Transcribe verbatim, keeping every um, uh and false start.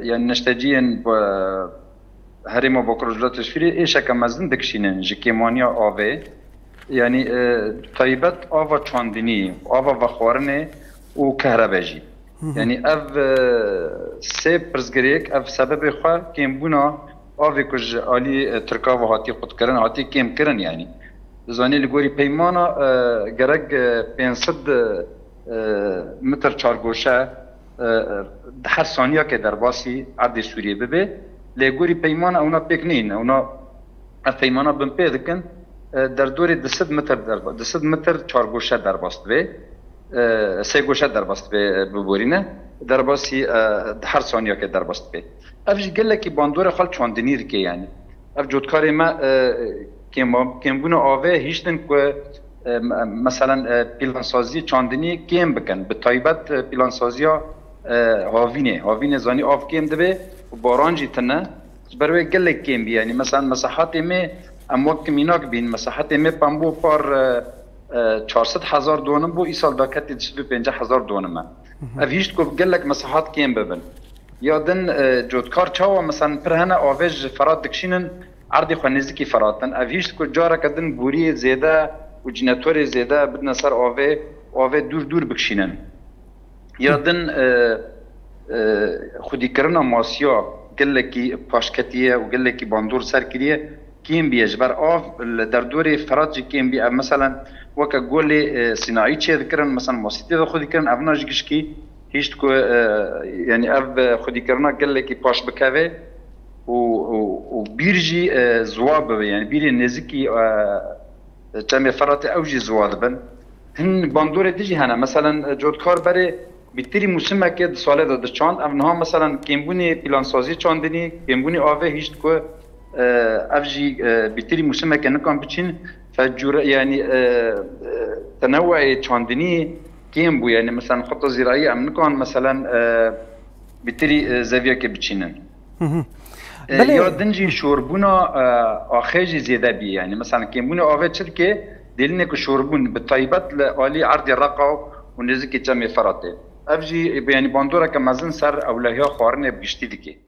Yani neşteciyên, e, Herêma Bakur Rojhilatê Sûriyê êşeke mezin dikişînin ji kêmaniya avê. Yani, e, taybet ava çandinî, ava vexwarinê û kehrebê jî. Yani ev, e, sê pirsgirêk, ev sebebê xwe kêmbûna avê ku ji alî, e, Tirka ve hatî qutkirin, hatî kêmkirin yani. Dizanî li gorî peymana, e, gerek, e, pênc sed, e, metr çargoşe, e, e, di her saniyakê derbasî erdê Sûriyê bibe. Lê gorî peymana ewna pêk neyne. Ewna ev peymana binpê dikin, e, derdorê du sed metr derba-, du sed metr çargoşe derbas dibe. E, sê goşe derbas dibe, e, biborîne. Derbasî, e, di her saniyakê derbas dibe. Ev jî gelekî bandorê xwe li çandinî dike yani. Ev cotkarê me, e, kêma-, kêmbûna avê hiştin ku, e, me-, meselen, e, plansaziyê çandinî kêm bikin. Bi taybet, e, plansaziya, e, havînê. Havînê zanî av kêm dibe û baran jî tune. Ji ber wê gelek kêm bî. Yani, meselen, mesahatê me, em wek mînak bîn, mesahatê me pembo par, e, e, çar sed hezar donim bû, îsal daketê du sed û pêncî hezar donim e. Ev hişt ku gelek mesahat kêm bibin. Ya din, e, cotkar çawa, meselen, pir hene avê ji Ferat dikişînin, erdê xwe nêzikî Ferat in. Ev hişt ku careke din boriyê zêde û cînetorê zêde bidine ser avê, avê dûr dûr bikişînin. Ya din, e, e, xwedîkirina masiya gelekî paşketiye û gelekî bandor ser kiriye, kêm bîye. Ji ber av li derdorê Ferat jî kêm bî. Ev, meselen, weke golê, e, sînaî çêdikirin, meselen, masî tê de xwedîkirin, evna ji gişkî hişt ku, e, yani ev, e, xwedîkirina gelekî paş bikeve û, û, û bîr jî, e, ziwa bibe, yani bîrê nêzikî, e, çemê Feratê ew jî ziwa dibin. Hin bandorê din jî hene. Meselen, e, cotkar berê bîtirî mûsimekê di salê de diçand. Ev niha, meselen, kêmbûnê plansazî çandinî, kêmbûnê avê hişt ku, e, ev jî, e, bîtirî mûsimekê nikan biçîn. Fecûre, yani, e, e, teneweyê çandinî kêm bû. Yani, meselen, xeta zîraî em nikan, meselen, e, bîtirî, e, zeviyekê biçînin. E, Belê. Ya din jî şorbûna, e, axê jî zêde bî. Yani, meselen, kêmbûnê avê çi dike? Dêlînê ku şorbûn bi taybet li alî erdê Reqa û nêzikî çemê Feratê. Ev jî, e, yani bandoreke mezin ser ewlehiya xwarinê bi giştî dike.